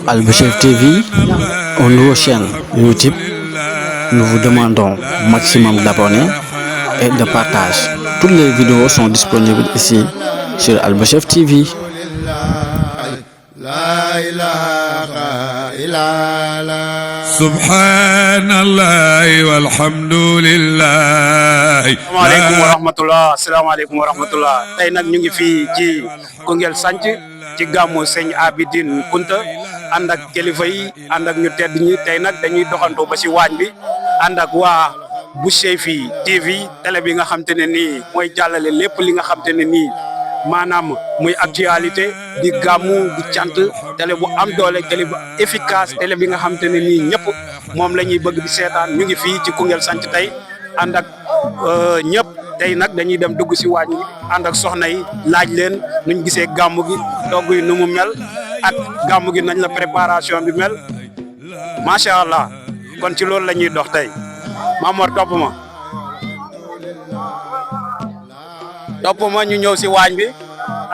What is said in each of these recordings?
Albouchef TV, une nouvelle chaîne YouTube. Nous vous demandons maximum d'abonnés et de partage. Toutes les vidéos sont disponibles ici sur Albouchef TV. Subhanallah walhamdulillah. Assalamualaikum warahmatullah. Tay nak ñu ngi fi ci Koungheul Sanc ci gamu Seigne Abidine Kunta and ak kilifa yi and ak ñu tedd ñi. Tay nak dañuy doxanto ba ci wañ bi and ak wa Albouchef TV télé bi nga xamantene ni moy jallale lepp li nga xamantene ni manam muy actualité di gamu di tiant télé bu am doole télé bu efficace télé bi nga xamantene ni ñepp mom lañuy bëgg di sétane. ñu ngi fi ci Koungheul Sanc tay and ak ñepp tay nak dañuy dem dugg ci wañ and ak soxna yi laaj leen nuñ gisé gamu gi togg yi numu mel ak gamu gi nañ la préparation bi mel masha Allah. kon ci loolu lañuy dox tay Mamor top ma ñu ñëw ci wañ bi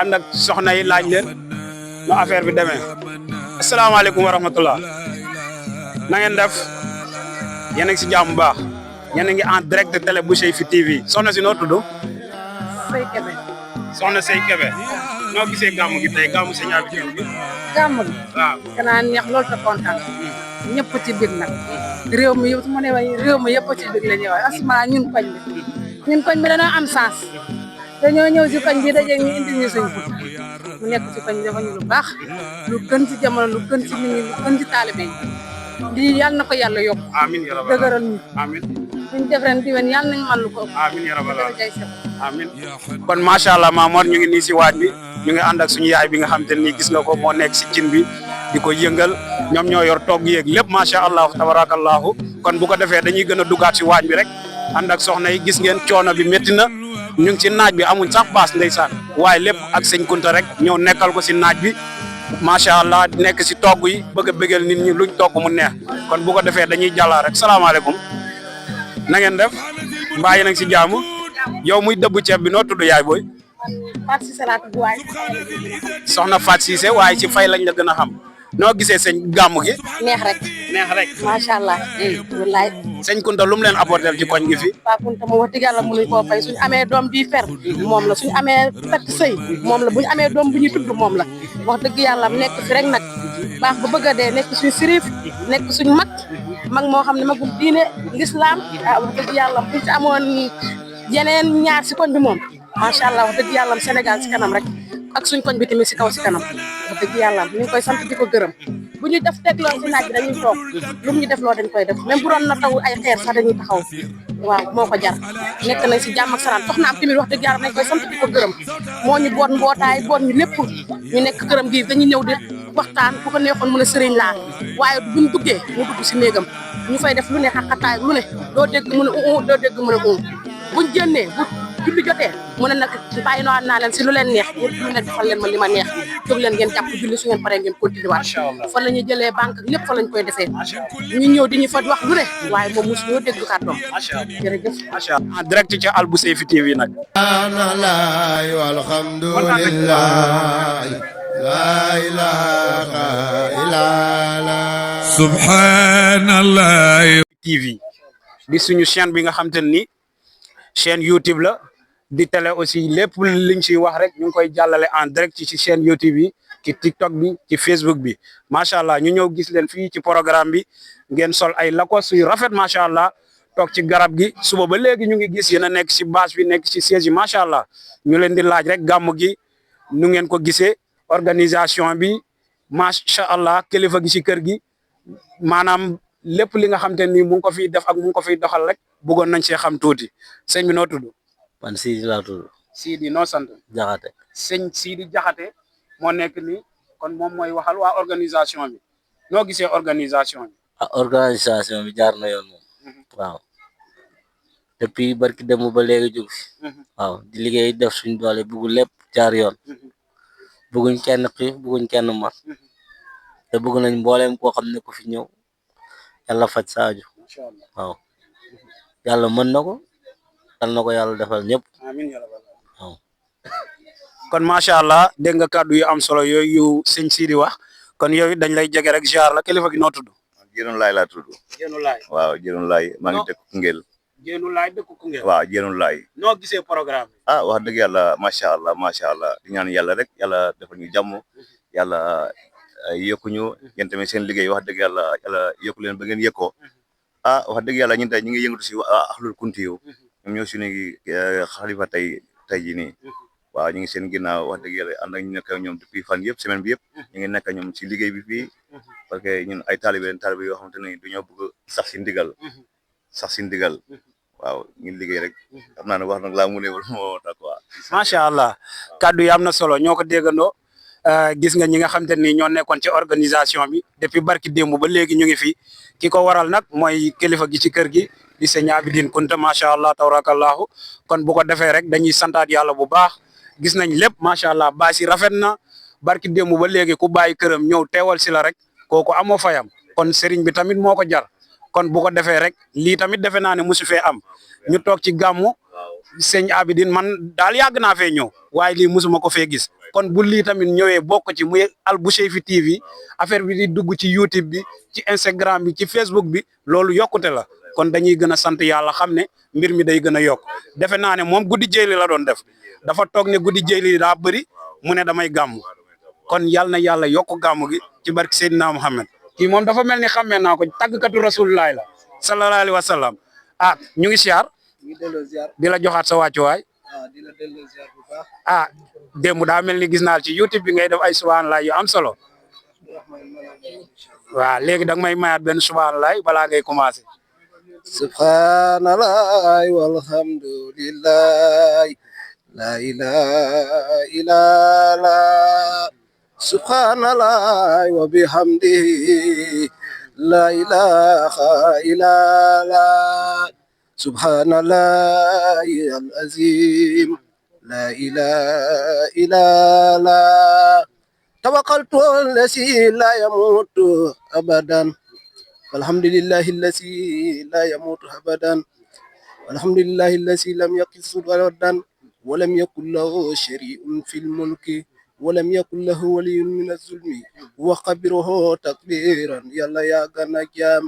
and ak soxna yi laaj leen no affaire bi démé. Assalamu alaykum wa rahmatullah. Na ngeen def yéen a ngi ci jàmm baax yéen a ngi en direct télé Albouchef TV. soxna si noo tudd? Sey Kébé. soxna Sey Kébé noo gisee gàmmu gi tey gàmmu Seigne Abidine bi. Gàmmu gi. waaw danaa neex loolu te kontaan. ñëpp ci biir nag. réew mi yëpp su ma nee waaye réew mi yëpp ci biir la ñuy wax asma ñun koñ bi dañoo am sens. dañoo ñëw si koñ bi daje ñu indi ñu suñ Kunta mu nekk ci koñ bi dafa ñu lu baax lu gën ci jamono lu gën ci nit ñi lu gën ci taalibe yi lii yal na ko yàlla yokk. amiin ya rabbal dëgëral ñu. amiin suñ def ren diwen yal nañ mën lu ko. amiin ya rabbal amiin. kon macha allah Mamor ñu ngi nii si waaj bi ñu ngi ànd ak suñu yaay bi nga xam te ni gis nga ko moo nekk si cin bi di ko yëngal ñoom ñoo yor togg yeeg lépp macha allah tabarakallahu. kon bu ko defee dañuy gën a duggaat si waaj bi rek ànd ak soxna yi gis ngeen coono bi métti na ñu ngi ci naaj bi amuñ sax baas ndeysaan waaye lépp ak Seigne Kunta rek ñëw nekkal ko si naaj bi macha allah nekk si togg yi bëgg a bëggal nit ñi luñ togg mu neex. kon bu ko defee dañuy jàllaa rek salaamaaleykum na ngeen def mbaa yéen a ngi si jaamu yow muy dëbb ceeb bi noo tudd yaay booy. Fatou Cissé laa tudd waay. soxna Fatou Cissé waaye si fay lañ la gën a xam noo gisee sëñ gàmmu gi. neex rek. neex rek. macha allah. wallaay. Seigne Kunta lu mu leen apporter ci koñ gi fi. Paa Kunta moom wax dëgg yàlla mënuñ koo fay suñu amee doom bii fer moom la suñu amee takk sëy moom la bu ñu amee doom bu ñuy tudd moom la wax dëgg yàlla nekk fi rek nag baax ba bëgg a dee nekk suñu sirif nekk suñu mag moo xam ne magum diine l'islam wax dëgg yàlla buñ ci amoon yeneen ñaar si koñ bi moom macha allah wax dëgg yàlla Sénégal si kanam rek ak suñ koñ bi tamit si kaw si kanam wax dëgg yàlla ñu ngi koy sant di ko gërëm bu ñu def teg lool si naaj bi dañuy toog lu mu ñu def loo dañ koy def même bu doon na taw ay xeer sax dañuy taxaw waaw moo ko jar nekk nañ si jàmm ak salaam soxna am tamit wax dëgg yàlla nañ koy sant di ko gërëm moo ñu boot mbootaay boot ñu lépp ñu nekk këram gi dañuy ñëw di waxtaan bu ko neexoon mu ne sëriñ laa waaye buñ duggee mu dugg si néegam ñu fay def lu ne xaqataay lu ne doo dégg mu ne doo dégg mu ne buñ génnee bu julli jotee mu ne nag bàyyi naa leen si lu leen neex lu ne defal leen ma li ma neex jóg leen ngeen jàpp julli su ngeen paree ngeen continuer waat fa la ñuy jëlee banque ak lépp fa lañ koy defee ñu ñëw di ñu fa wax lu ne waaye moom mosu ñoo dégg kàddoom jërëjëf macha allah en direct ci Albouchef TV nag walhamdulillah la ilaha illallah subhanallah TV di suñu chaîne bi nga xam te ni chaîne YouTube la di télé aussi lépp liñ ciy wax rek ñu ngi koy jàllale en direct ci chaîne YouTube bi ci TikTok bi ci Facebook bi macha allah ñu ñëw gis leen fii ci programme bi ngeen sol ay Lacoste yu rafet macha allah toog ci garab gi suba ba léegi ñu ngi gis yéen a nekk ci bâche bi nekk ci siège yi macha allah ñu leen di laaj rek gàmmu gi nu ngeen ko gisee organisation bi macha allah kilifa gi ci kër gi maanaam lépp li nga xam te ni mu ngi ko fiy def ak mu ngi ko fiy doxal rek bëggoon nañ see xam tuuti sëñ bi noo tudd. man Sidi laa tudd. Sidi noo sant. Jaxate. sëñ Sidi Jaxate moo nekk ni kon moom mooy waxal waa organisation bi noo gisee organisation bi. Organisation bi jaar na yoon moom. waaw depuis barki dem ba léegi jóg fi. waaw di liggéey def suñ doole bëgg lépp jaar yoon. bëgguñ kenn xiif bëgguñ kenn mar. te bëgg nañ mbooleem koo xam ne ku fi ñëw yàlla faj saaju. waaw yàlla mën na ko yal na ko yàlla defal ñëpp. amiin ya rabbal waaw. kon macha allah dégg nga kàddu yu am solo yooyu yu sëñ Sidi wax kon yow it dañ lay jege rek ziar la kilifa gi noo tudd. Jéenu Laay laa tudd. Jéenu Laay. waaw Jéenu Laay maa ngi dëkk Koungheul. Jéenu Laay dëkk Koungheul. waaw Jéenu Laay. noo gisee programme bi. wax dëgg yàlla macha allah di ñaan yàlla rek yàlla defal ñu jàmm yàlla yokkuñu yéen tamit seen liggéey wax dëgg yàlla yokku leen ba ngeen yëkkoo wax dëgg yàlla ñun tey ñu ngi yëngatu si ahlul kunti yu ñoom ñoo suñu xalifa tey jii nii waaw ñu ngi seen ginnaaw wax dëgg yàlla ànd ak ñu nekk ñoom depuis fan yëpp semaine bi yëpp ñu ngi nekk ñoom si liggéey bi fii parce que ñun ay taalibe yoo xamante ne dañoo bëgg sax si ndigal waaw ñu liggéey rek xam naa ne wax nag laa mu newul moo tax quoi. macha allah kaddu yi am na solo ñoo ko déggandoo gis nga ñi nga xamante ni ñoo nekkoon ci organisation bi depuis barki démb ba léegi ñu ngi fi ki ko waral nag mooy kilifa gi ci kër gi di sëñ Abidine Kunta macha allah tabarakallahu kon bu ko defee rek dañuy santaat yàlla bu baax gis nañ lépp macha allah baas yi rafet na barki démb ba léegi ku bàyyi këram ñëw teewal si la rek kooku amoo fayam kon sëriñ bi tamit moo ko jar kon bu ko defee rek lii tamit defe naa ne mosu fee am ñu toog ci gàmmu sëñ Abidine man daal yàgg naa fee ñëw waaye lii mosuma ko fee gis kon bu lii tamit ñëwee bokk ci muy Alboucheyfi TV affaire bi di dugg ci YouTube bi ci Instagram bi ci Facebook bi loolu yokkute la kon dañuy gën a sant yàlla xam ne mbir mi day gën a yokk defe naa ne moom guddi jëyli la doon def dafa toog ne guddi jëyli daa bëri mu ne damay gàmm kon yal na yàlla yokk gàmm gi ci barke Seydina Muhammad kii moom dafa mel ni xammee naa ko tàggkatu rasulullah la sallallahu alayhi wa sallam ñu ngi siyaar di la joxaat sa wàccuwaay démb daa mel ni gis naa ci YouTube bi ngay def ay subhanallah yu am solo waaw léegi da nga may mayaat benn subhanallah balaa ngay commencé. subhanallah walhamdulillah la ilaha illallah subhanallah wa bihamdihi la ilaha illallah subhanallah al-azim la ilaha illallah tawakkaltu allazi la yamutu abadan walhamdulillahi allazi la yamutu abadan walhamdulillahi allazi lam yaqis waladan walam yakun lahu shari'un fil mulki walam yakun lahu waliyyun min az-zulmi wa qabiruhu takbiran yalla ya gana jam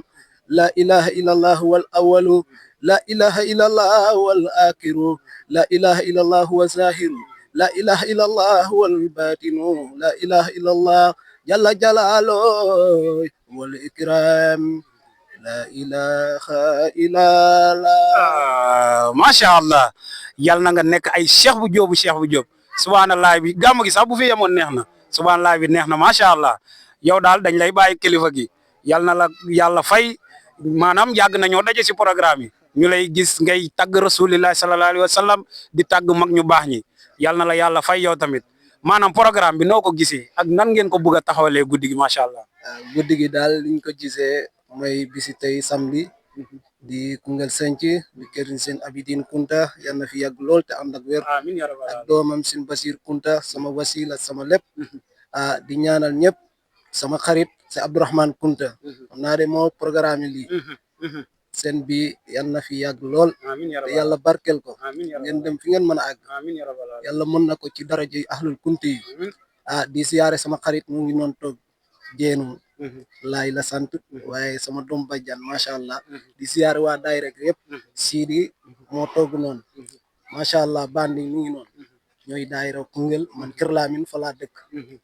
la ilaha illallah wal awwalu la ilaha illallah wal akhiru la ilaha illallah wa zahiru la ilaha illallah wal batinu la ilaha illallah jalla jalaluhu wal ikram la ilaha illallah. macha allah yal na nga nekk ay cheikh bu jóobu subhanallah bi gàmm gi sax bu fi yemoon neex na subhanallah bi neex na macha allah yow daal dañ lay bàyyi kilifa gi yal na la yàlla fay maanaam yàgg nañoo daje si programme yi ñu lay gis ngay tagg rasulillah sallallahu alayhi wa sallam di tagg mag ñu baax ñi yal na la yàlla fay yow tamit maanaam programme bi noo ko gisee ak nan ngeen ko bëgg a taxawalee guddi gi macha allah. guddi gi daal liñ ko gisee mooy bisi tey samedi di Koungheul Sanc di kër seen Abidine Kunta yal na fi yàgg lool te ànd ak wér amiin ya rabbal ak doomam seen Basir Kunta sama wasila sama lépp di ñaanal ñëpp sama xarit c'est Abdourahmane Kunta xam naa de moo programme lii seen bi yal na fi yàgg lool te yàlla barkel ko ngeen dem fi ngeen mën a àgg yàlla mën na ko ci daraja yi ahlul kunti yi di siyaare sama xarit mu ngi noon toog jeenu laay la sant waaye sama doom bajjan macha allah di siyaare waa daay rek yëpp siidi moo toog noonu macha allah bandi mu ngi noonu ñooy daayira Koungheul man Kër Lamine fa laa dëkk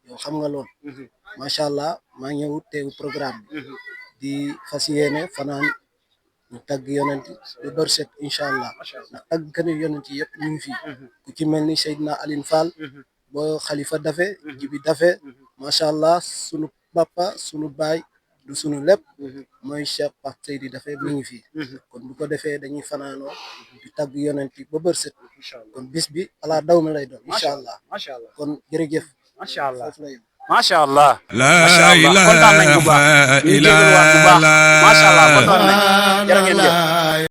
yow xam nga lool macha allah maa ñëw teewu programme bi di fas yéene fanaan ñu tagg yonent di bër set incha allah ndax tagg kane yonent yëpp ñu ngi fi ku ci mel ni Seydina Aline Fall ba Khalifa Dafe Jibi Dafe macha allah sunu papa sunu baay du sunu lépp mooy Cheikh Pape Seydi Dafe mi ngi fi kon bu ko defee dañuy fanaanoo di tagg yonent ba bër set kon bis bi ala daw mi lay doon incha allah kon jërëjëf macha allah macha allah macha allah kontaan nañ bu baax ñu jégalu waat bu baax macha allah kontaan nañ jërë ngeen jëf